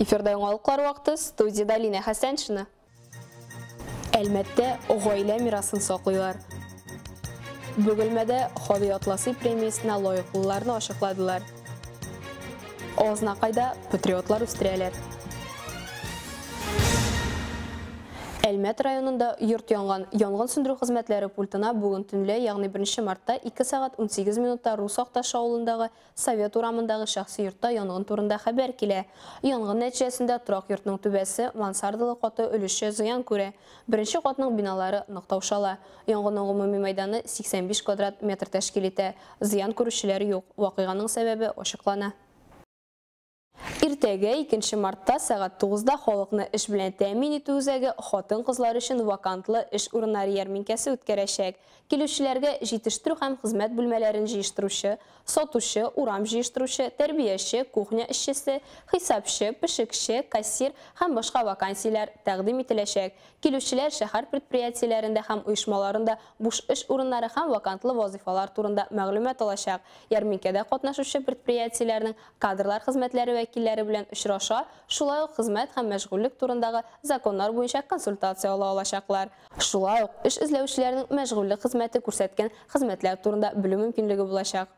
Эфирда яңалыклар вакыты, студияда Лина Хәсәншина. Әлмәттә гаилә мирасын саклыйлар. Бөгелмәдә Һади Атласи премиясенә лаеклыларны ачыкладылар. Азнакайда патриотлар үстерәләр. Әлмәт районында йорт янган. Янгын сүндерү хезмәтләре пультына бүген төнлә, ягъни 1 мартта 2 сәгать 18 минутта Рус Акташы авылындагы Совет урамындагы шәхси йортта янгын турында хәбәр килә. Янгын нәтиҗәсендә торак йортның түбәсе, мансардалы каты өлешчә зыян күрә. Беренче катның биналары нык таушала. Янгынның гомуми мәйданы 85 квадрат метр тәшкил итә. Зыян күрүчеләр юк. Вакыйганың сәбәбе ачыклана. Иртәгә 2 мартта сәгать 9-да халыкны эш белән тәэмин итү үзәге хатын-кызлар өчен вакантлы эш урыннары ярминкәсе үткәрәчәк. Килүчеләргә җитештерү һәм хезмәт бүлмәләрен җыештыручы, сатучы, урам җыештыручы, тәрбияче, кухня эшчесе, хисапчы, пешекче, кассир һәм башка вакансияләр тәкъдим ителәчәк. Килүчеләр шәһәр предприятиеләрендә һәм оешмаларында буш эш урыннары һәм вакантлы вазифалар турында мәгълүмат алачак. Ярминкәдә катнашучы предприятиеләрнең кадрлар хезмәтләре вәкилләре белән очраша, шулай ук хезмәт һәм мәшгульлек турындагы законнар буенча консультация ала алачаклар. Шулай ук эш эзләүчеләрнең мәшгульлек хезмәте күрсәткән хезмәтләр турында белү мөмкинлеге булачак.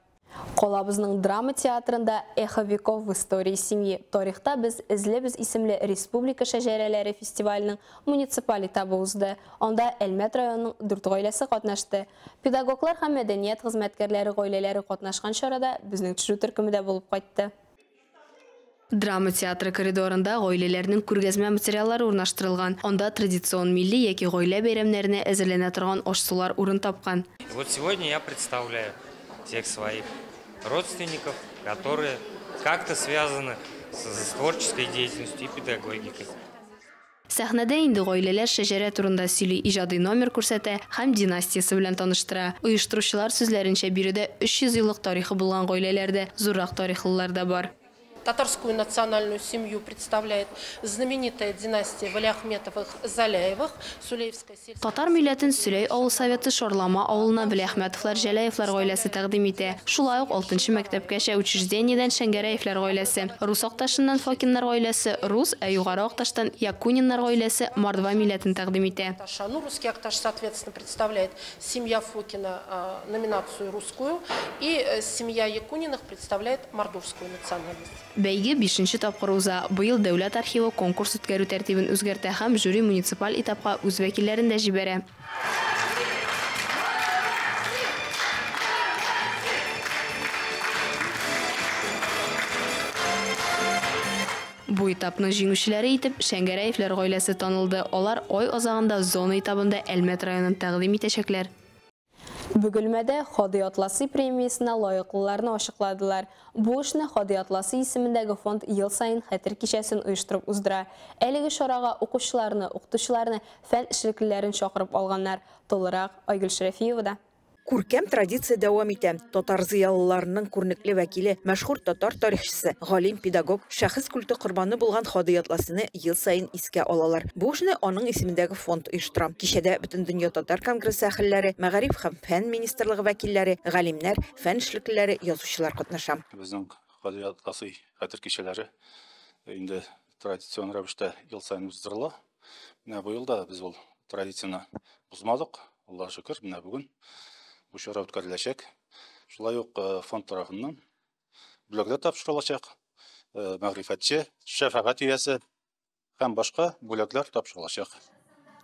Калабызның драма театрында «Эхо веков в истории семьи» тарихта без эзлебез исемле республика шәҗәрәләре фестиваленең муниципаль этабы узды. Анда Әлмәт районының 4 гаиләсе катнашты. Педагоглар һәм мәдәният хезмәткәрләре гаиләләре катнашкан чарада безнең төшерү төркеме дә булып кайтты. Драма театры коридорында гаиләләрнең күргәзмә материаллары урнаштырылган. Анда традицион милли яки гаилә бәйрәмнәренә әзерләнә торган аш-сулар урын тапкан. Вот сегодня я представляю тех своих родственников, которые как-то связаны с творческой деятельностью и педагогикой. Сәхнәдә инде гаиләләр шәҗәрә турында сөйли, иҗади номер күрсәтә һәм династиясе белән таныштыра. Оештыручылар сүзләренчә, биредә 300 еллык тарихы булган гаиләләр дә, зуррак тарихлылар да бар. Татарскую национальную семью представляет знаменитая династия Валиахметовых-Заляевых. Сулеевская сельская... Татар милләтен Сөләй авыл советы Шарлама авылына Валиахметовлар-Җәләевләр гаиләсе тәкъдим итә. Шулай ук 6 мәктәпкәчә учреждениедән Шәңгәрәевләр гаиләсе, Рус Акташыннан Фокиннар гаиләсе, Рус, ә Югары Акташтан Якуниннар гаиләсе Мордва милләтен тәкъдим итә. Ну, русский Акташ, соответственно, представляет семья Фокина номинацию русскую, и семья Якуниных представляет мордовскую национальность. Бәйге 5-нче тапкыр уза. Быел Дәүләт архивы конкурс үткәрү тәртибен үзгәртә һәм жюри муниципаль этапка үз вәкилләрен дә җибәрә. Бу этапның җиңүчеләре итеп Шәңгәрәевләр гаиләсе танылды. Алар ай азагында зона этабында Әлмәт районын тәкъдим итәчәкләр. Бөгелмәдә Һади Атласи премиясенә лаеклыларны ачыкладылар. Бу эшне Һади Атласи исемендәге фонд ел сайын хәтер кичәсен оештырып уздыра. Әлеге чарага укучыларны, укытучыларны, фән эшлеклеләрен чакырып алганнар. Тулырак Айгөл Шәрәфиевада. Күркәм традиция дәвам итә. Татар зыялыларының күренекле вәкиле, мәшһүр татар тарихчысы, галим, педагог, шәхес культы корбаны булган Һади Атласины ел сайын искә алалар. Бу эшне аның исемендәге фонд оештыра. Кичәдә Бөтендөнья татар конгрессы әһелләре, мәгариф һәм фән министрлыгы вәкилләре, галимнәр, фән эшлеклеләре, язучылар катнаша. Безнең Һади Атласи хәтер кичәләре инде традицион рәвештә ел сайын уздырыла. Менә бу елда без ул традицияне бозмадык. Аллаһ шөкер, менә бүген бу чара үткәреләчәк. Шулай ук фонд тарафыннан бүләкләр тапшырылачак. Мәгърифәтче, шәфәгать иясе һәм башка бүләкләр тапшырылачак.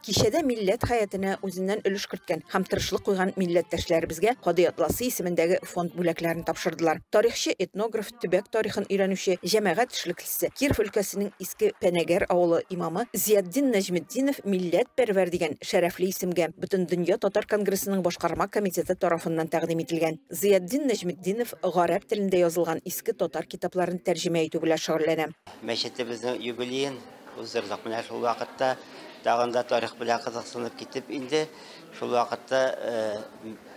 Кичәдә милләт хәятенә үзеннән өлеш керткән һәм тырышлык куйган милләттәшләребезгә Һади Атласи исемендәге фонд бүләкләрен тапшырдылар. Тарихчы, этнограф, төбәк тарихын өйрәнүче, җәмәгать эшлеклесе, Киров өлкәсенең Иске Пәнәгәр авылы имамы Зиятдин Нәҗметдинов милләтпәрвәр дигән шәрәфле исемгә Бөтендөнья татар конгрессының башкарма комитеты тарафыннан тәкъдим ителгән. Зиятдин Нәҗметдинов гарәп телендә язылган иске татар китапларын тәрҗемә итү белән шөгыльләнә. Мәчетебезнең юбилеен уздырдык. Менә шул вакытта тагын да тарих белән кызыксынып китеп инде шул вакытта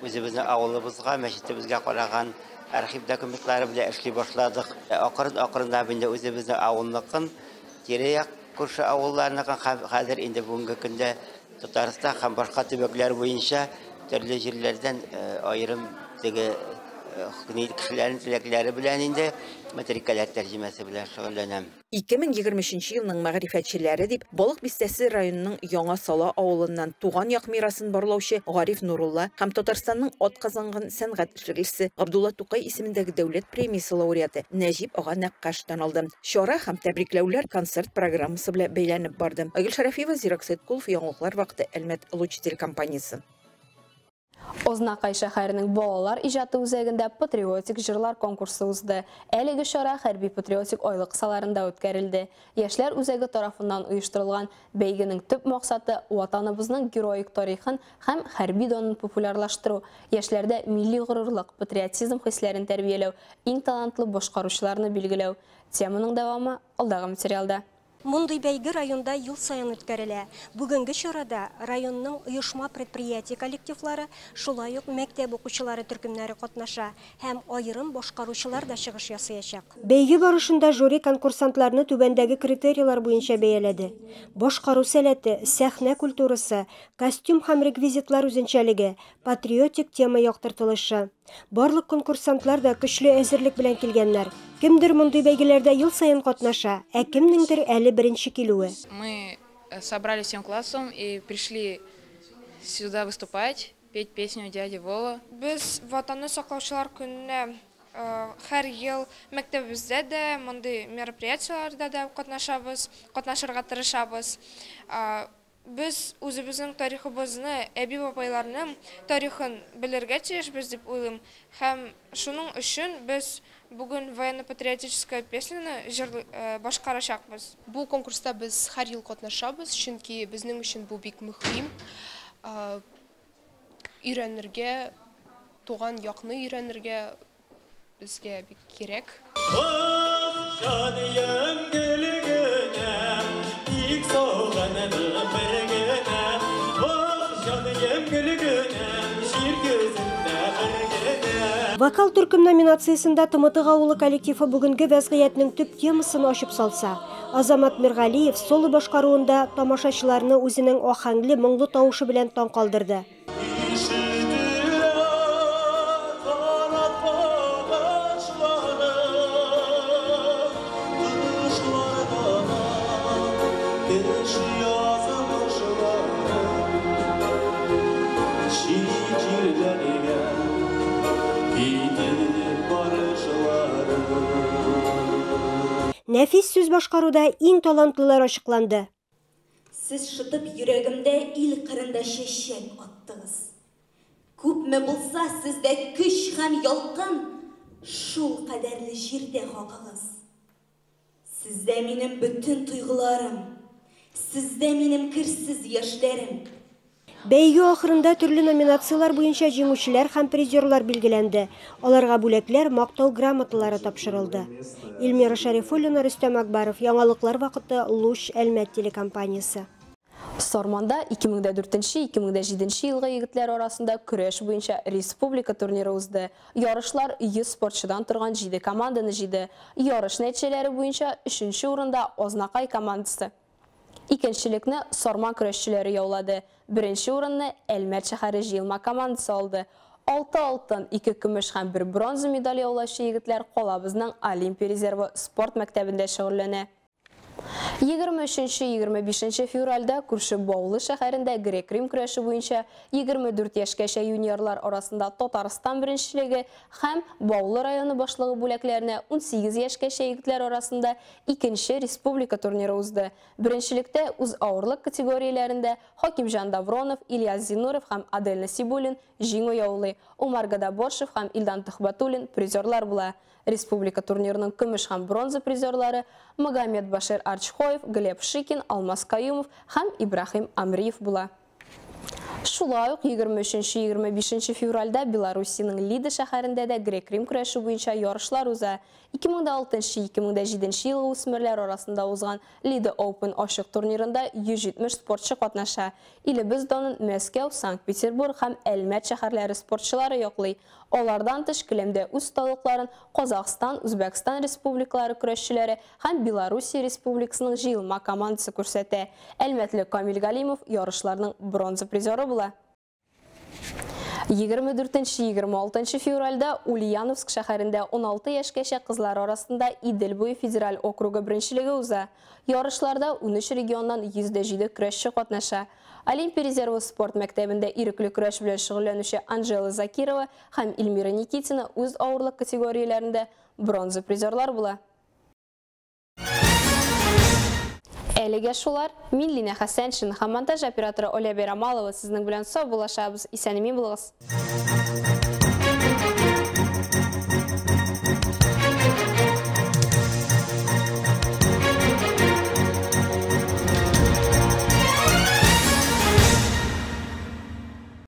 үзебезнең авылыбызга, мәчетебезгә караган архив документлары белән эшли башладык. Акрын-акрынлап инде үзебезнең авылныкын, тирә-як күрше авылларныкын хәзер инде бүгенге көндә Татарстан һәм башка төбәкләр буенча төрле җирләрдән аерым теге Кешеләрнең теләкләре белән инде метрикәләр тәрҗемәсе белән шөгыльләнәм. 2023 елның мәгърифәтчеләре дип Балык Бистәсе районының Яңа Сала авылыннан туган як мирасын барлаучы Гариф Нурулла һәм Татарстанның атказанган сәнгать эшлеклесе Габдулла Тукай исемендәге дәүләт премиясе лауреаты Нәҗип ага Нәккаш танылды. Чара һәм тәбрикләүләр концерт программасы белән бәйләнеп барды. Айгөл Шәрәфиева, Зирак Сәйткулов, Яңалыклар вакыты, Әлмәт Луч телекомпаниясе. Ознакай шәһәренең балалар иҗаты үзәгендә патриотик җырлар конкурсы узды. Әлеге чара хәрби патриотик айлык кысаларында үткәрелде. Яшьләр үзәге тарафыннан оештырылган бәйгенең төп максаты ватаныбызның героик тарихын һәм хәрби данын популярлаштыру, яшьләрдә милли горурлык, патриотизм хисләрен тәрбияләү, иң талантлы башкаручыларны билгеләү. Теманың дәвамы алдагы материалда. Мондый бәйге районда ел саен үткәрелә. Бүгенге чарада районның оешма предприятие коллективлары, шулай ук мәктәп укучылары төркемнәре катнаша һәм аерым башкаручылар да чыгыш ясаячак. Бәйге барышында жюри конкурсантларны түбәндәге критерийлар буенча бәяләде. Башкару сәләте, сәхнә культурасы, костюм һәм реквизитлар үзенчәлеге, патриотик тема яктыртылышы. Барлык конкурсантлар да көчле әзерлек белән килгәннәр. Кемдер мондый бәйгеләрдә ел саен катнаша, ә кемнеңдер әле беренче килүе. Мы собрались всем классом и пришли сюда выступать, петь песню «Дядя Вова». Без Ватанны саклаучылар көненә һәр ел мәктәбебездә дә, мондый мероприятиеләрдә дә катнашабыз, катнашырга тырышабыз. Без үзебезнең тарихыбызны, әби-бабайларның тарихын белергә тиешбез дип уйлыйм. Һәм шуның өчен без бүген военно-патриотическая песняны башкарачакбыз. Бу конкурста без һәр ел катнашабыз, чөнки безнең өчен бу бик мөһим. Өйрәнергә, туган якны өйрәнергә безгә бик кирәк. Вокал төркем номинациясендә Тымытык авылы коллективы бүгенге вәзгыятьнең төп темасын ачып салса, Азамат Миргалиев соло башкаруында тамашачыларны үзенең ахәңле моңлы тавышы белән таң калдырды. Нәфис сүз башкаруда иң талантлылар ачыкланды. Сез шытып йөрәгемдә ил кырында чәчәк аттыгыз. Күпме булса сездә көч һәм ялкын, шул кадәрле җирдә хакыгыз. Сездә минем бөтен тойгыларым, сездә минем керсез яшьләрем. Бәйге ахырында төрле номинацияләр буенча җиңүчеләр һәм призерлар билгеләнде. Аларга бүләкләр, мактау грамоталары тапшырылды. Эльмира Шарифуллина, Рөстәм Акбаров, Яңалыклар вакыты, Луч, Әлмәт телекомпаниясе. Сарманда 2004-2007 елгы егетләр арасында көрәш буенча республика турниры узды. Ярышлар 100 спортчыдан торган 7 команданы җыйды. Ярыш нәтиҗәләре буенча 3нче урында Азнакай командасы. Икенчелекне Сарман көрәшчеләре яулады. Беренче урынны Әлмәт шәһәре җыелма командасы алды. 6 алтын, 2 көмеш һәм 1 бронза медаль яулаучы егетләр калабызның Олимпия резервы спорт мәктәбендә шөгыльләнә. 23-25 февральдә күрше Баулы шәһәрендә грек-рим көрәше буенча 24 яшькәчә юниорлар арасында Татарстан беренчелеге һәм Баулы районы башлыгы бүләкләренә 18 яшькәчә егетләр арасында икенче республика турниры узды. Беренчелектә үз авырлык категорияләрендә Хакимҗан Давронов, Ильяс Зинуров һәм Адель Насибуллин җиңү яулый. Умар Гадаборшев һәм Илдан Төхбәтуллин призерлар була. Республика турнирының көмеш һәм бронза призерлары Магомед Башир Арчхоев, Глеб Шикин, Алмаз Каюмов һәм Ибрахим Амриев була. Шулай ук 23-25 февральдә Белоруссиянең Лида шәһәрендә дә грек-рим көрәше буенча ярышлар уза. 2006-2007 елгы үсмерләр арасында узган Лида Open ачык турнирында 170 спортчы катнаша. Илебез данын Мәскәү, Санкт-Петербург һәм Әлмәт шәһәрләре спортчылары яклый. Алардан тыш келәмдә үз осталыкларын Казахстан, Үзбәкстан республикалары көрәшчеләре һәм Белоруссия республикасының җыелма командасы күрсәтә. Әлмәтле Камил Галимов ярышларның бронза призеры була. 24-26 февральдә Ульяновск шәһәрендә 16 яшькәчә кызлар арасында Идел буе федераль округы беренчелеге уза. Ярышларда 13 регионнан 107 көрәшче катнаша. Олимпия резервы спорт мәктәбендә ирекле көрәш белән шөгыльләнүче Анжела Закирова һәм Эльмира Никитина үз авырлык категорияләрендә бронза призерлар була. Әлегә шулар. Мин Лина Хәсәншин һәм монтаж операторы Оля Байрамалова сезнең белән сау булашабыз. Исән-имин булыгыз.